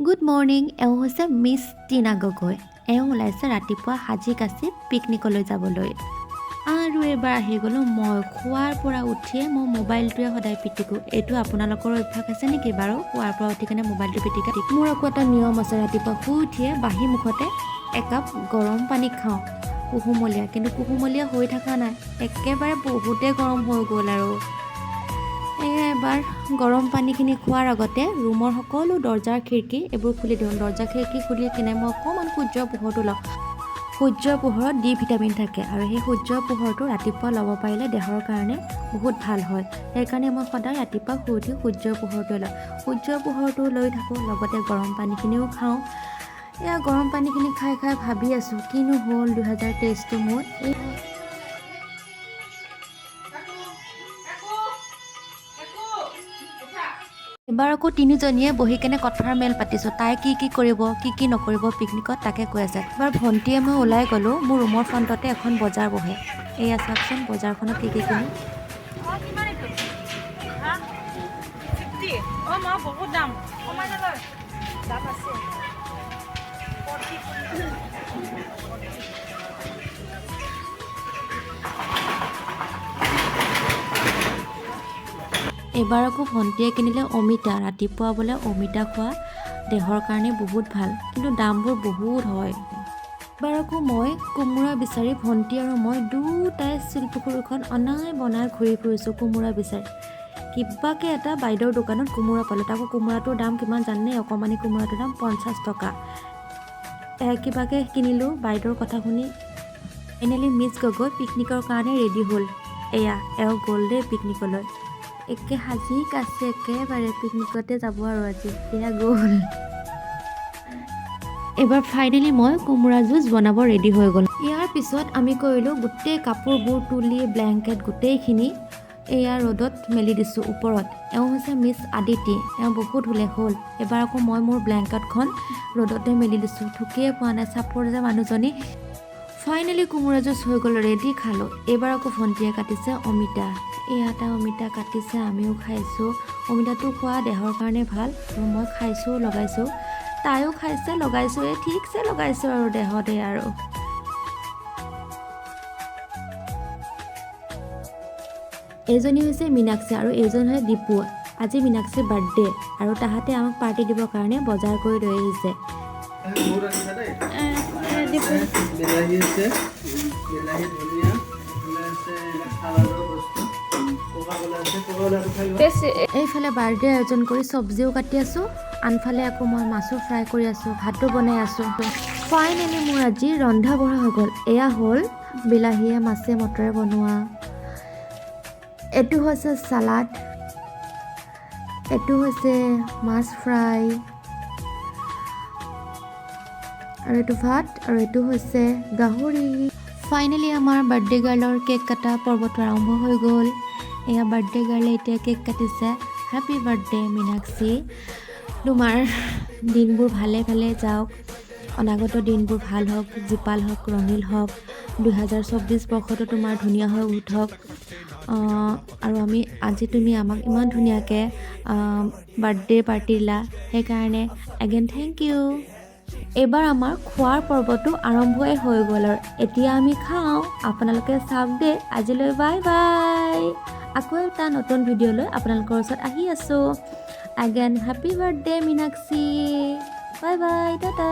Good morning. এওঁ হৈছে miss Tina Gogoi. এওঁ ওলাইছে ৰাতিপুৱা সাজি কাচি পিকনিকলৈ যাবলৈ। আৰু এবাৰ আহি গ'লোঁ মই। শোৱাৰ পৰা উঠিয়ে মই মোবাইলটোৱে সদায় পিটিকোঁ। এইটো আপোনালোকৰো অভ্যাস আছে নেকি বাৰু, শোৱাৰ পৰা উঠি কেনে মোবাইলটো পিটিকা? মোৰ আকৌ এটা নিয়ম আছে, ৰাতিপুৱা শুই উঠিয়ে বাহী মুখতে একাপ গৰম পানী খাওঁ, কুহুমলীয়া। কিন্তু কুহুমলীয়া হৈ থকা নাই, একেবাৰে বহুতেই গৰম হৈ গ'ল। আৰু এয়া এবাৰ গৰম পানীখিনি খোৱাৰ আগতে ৰুমৰ সকলো দৰ্জাৰ খিৰিকী এইবোৰ খুলি দিওঁ। দৰ্জা খিৰিকী খুলি কিনে মই অকণমান সূৰ্যৰ পোহৰটো লওঁ। সূৰ্যৰ পোহৰত ডি ভিটামিন থাকে আৰু সেই সূৰ্যৰ পোহৰটো ৰাতিপুৱা ল'ব পাৰিলে দেহৰ কাৰণে বহুত ভাল হয়। সেইকাৰণে মই সদায় ৰাতিপুৱা শুই উঠি সূৰ্যৰ পোহৰটোৱে লওঁ। সূৰ্যৰ পোহৰটো লৈ থাকোঁ, লগতে গৰম পানীখিনিও খাওঁ। এয়া গৰম পানীখিনি খাই খাই ভাবি আছোঁ, কিনো হ'ল 2023টো মোৰ এই। এবাৰ আকৌ তিনিজনীয়ে বহি কেনে কথাৰ মেল পাতিছোঁ। তাই কি কি কৰিব, কি কি নকৰিব পিকনিকত, তাকে কৈ আছে। এবাৰ ভণ্টিয়ে মই ওলাই গ'লোঁ। মোৰ ৰুমৰ ফ্ৰণ্টতে এখন বজাৰ বহে। এয়া চাওকচোন, বজাৰখনত কি কি কিনো। অঁ, কিমান এইটো? হা, 50? অঁ মা, বহুত দাম, কমাই নলয়? দাম আছে 40। এবাৰ আকৌ ভণ্টিয়ে কিনিলে অমিতা। ৰাতিপুৱা বোলে অমিতা খোৱা দেহৰ কাৰণে বহুত ভাল, কিন্তু দামবোৰ বহুত হয়। এবাৰ আকৌ মই কোমোৰা বিচাৰি, ভণ্টি আৰু মই দুটাই শিলপুখুৰীখন অনাই বনাই ঘূৰি ফুৰিছোঁ কোমোৰা বিচাৰি। কিবাকৈ এটা বাইদেউৰ দোকানত কোমোৰা পালোঁ। তাকো কোমোৰাটোৰ দাম কিমান জানেনে? অকণমানি কোমোৰাটোৰ দাম 50 টকা। কিবাকৈ কিনিলোঁ বাইদেউৰ কথা শুনি। ফাইনেলি মিছ গগৈ পিকনিকৰ কাৰণে ৰেডি হ'ল। এয়া এওঁ গ'ল দেই পিকনিকলৈ। একে সাজি কাচি একেবাৰে পিকনিকতে যাব আৰু আজি। এয়া গ'ল। এইবাৰ ফাইনেলি মই কোমোৰা জুচ বনাব ৰেডি হৈ গ'ল। ইয়াৰ পিছত আমি কৰিলোঁ গোটেই কাপোৰবোৰ তুলি, ব্লেংকেট গোটেইখিনি এয়া ৰ'দত মেলি দিছোঁ ওপৰত। এওঁ হৈছে মিছ আদিতি। এওঁ বহুত হুলে হ'ল। এবাৰ আকৌ মই মোৰ ব্লেংকেটখন ৰ'দতে মেলি দিছোঁ, ঢুকিয়ে পোৱা নাই, চাপৰ যে মানুহজনী। ফাইনেলি কোমোৰা জুচ হৈ গ'ল ৰেডি, খালোঁ। এইবাৰ আকৌ ভণ্টিয়ে কাটিছে অমিতা। এই এটা অমিতা কাটিছে, আমিও খাইছোঁ। অমিতাটো খোৱা দেহৰ কাৰণে ভাল আৰু মই খাইছোঁ, লগাইছোঁ, তাইও খাইছে, লগাইছোঁ, এই ঠিকছে লগাইছোঁ আৰু দেহতে আৰু। এইজনী হৈছে মীনাক্ষী আৰু এইজন হয় দীপু। আজি মীনাক্ষীৰ বাৰ্থডে আৰু তাহাঁতে আমাক পাৰ্টি দিবৰ কাৰণে বজাৰ কৰি লৈ আহিছে। বহুত আনিছা দেই। বিলাহী আছে, বিলাহী, ধনিয়া, এইফালে আছে এইবিলাক চালাডৰ বস্তু, কোকা কোলা আছে, কোকা কোলাটো খাই লোৱা। এইফালে বাৰ্থডে আয়োজন কৰি চব্জিও কাটি আছোঁ, আনফালে আকৌ মই মাছো ফ্ৰাই কৰি আছোঁ, ভাতো বনাই আছোঁ। ফাইনেলি মোৰ আজি ৰন্ধা বঢ়া হৈ গ'ল। এয়া হ'ল বিলাহীয়ে মাছে মটৰে বনোৱা, এইটো হৈছে চালাড, এইটো হৈছে মাছ ফ্ৰাই আৰু এইটো ভাত আৰু এইটো হৈছে গাহৰি। ফাইনেলি আমাৰ বাৰ্থডে গাৰ্লৰ কেক কটা পৰ্বটো আৰম্ভ হৈ গ'ল। এয়া বাৰ্থডে গাৰ্লে এতিয়া কেক কাটিছে। হেপী বাৰ্থডে মীনাক্ষী, তোমাৰ দিনবোৰ ভালে ভালে যাওক, অনাগত দিনবোৰ ভাল হওক, জীপাল হওক, ৰঙীল হওক। 2024 বৰ্ষটো তোমাৰ ধুনীয়া হৈ উঠক। আৰু আমি আজি তুমি আমাক ইমান ধুনীয়াকৈ বাৰ্থডে পাৰ্টি দিলা, সেইকাৰণে এগেইন thank U. এইবাৰ আমাৰ খোৱাৰ পৰ্বটো আৰম্ভই হৈ গ'ল আৰু এতিয়া আমি খাওঁ। আপোনালোকে চাওক দেই। আজিলৈ বাই বাই। আকৌ এটা নতুন ভিডিঅ' লৈ আপোনালোকৰ ওচৰত আহি আছোঁ। Again happy birthday Meenakshi, bye bye, tata.